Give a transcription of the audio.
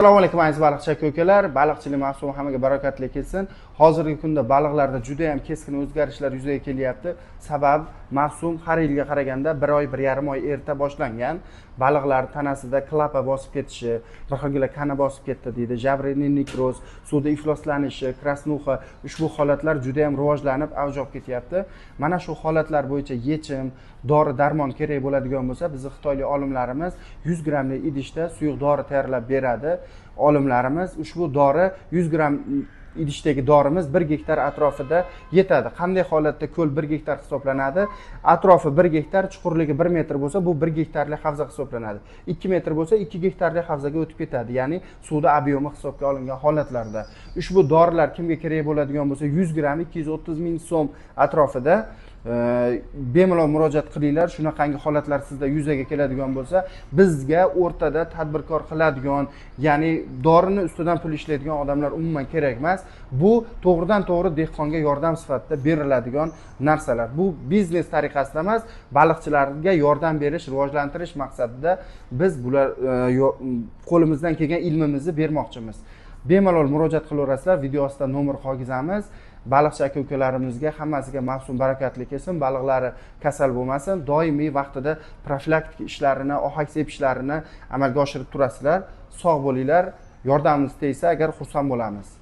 Assalomu alaykum aziz baliqchi aka-ukalar. Baliqchilik mavsumi hammaga barakatli kelsin. Hozirgi kunda baliqlarda juda ham keskin o'zgarishlar yuzaga kelyapti. Sabab mavsum har yilga qaraganda 1 oy, 1,5 oy erta boshlangan. Baliqlar tanasida klapa bosib ketishi, bir xilgina kana bosib ketdi deydi, jabriniy nekroz, suvda ifloslanishi, krasnuxa, ushbu holatlar juda ham rivojlanib avj olib ketyapti. Mana shu holatlar bo'yicha yechim, dori darmon kerak bo'ladigan bo'lsa, bizning xitoylik olimlarimiz 100 grammli idishda suyuq dori tayyorlab beradi. Olimlarimiz ushbu dori 100 gramm idishdagi dorimiz 1 gektar atrofida yetadi. Qanday holatda ko'l 1 gektar hisoblanadi? Atrofi 1 gektar, chuqurligi 1 metr bo'lsa, bu 1 gektarlik havza hisoblanadi. 2 metr bo'lsa, 2 gektarlik havzaga o'tib ketadi. Ya'ni suvda obyomi hisobga olingan holatlarda. Ushbu dorilar kimga kerak bo'ladigan bo'lsa, 100 gramm 230 ming so'm atrofida bemalol murojaat qilinglar. Shunaqangi holatlar sizda yuzaga keladigan bo'lsa, bizga o'rtada tadbirkor qiladigan, ya'ni dorini ustidan pul ishlaydigan odamlar umuman kerak emas. Bu to'g'ridan to'g'ri dehqonga yordam sifatida beriladigan narsalar. Bu biznes tariqasida emas, baliqchilarga yordam berish, rivojlantirish maqsadida biz bular qo'limizdan kelgan ilmimizni bermoqchimiz. Bemalol murojaat qilaverasizlar. Video ostida nomer qo'yamiz. Baliqchi aka-ukalarimizga hammasiga mavsum barakatli kelsin, baliqlari kasal bo'lmasin, doimiy vaqtida profilaktik ishlarini, ohak sepishlarini amalga oshirib turasizlar. Sog' bo'linglar, yordamimiz tegsa agar xursand bo'lamiz.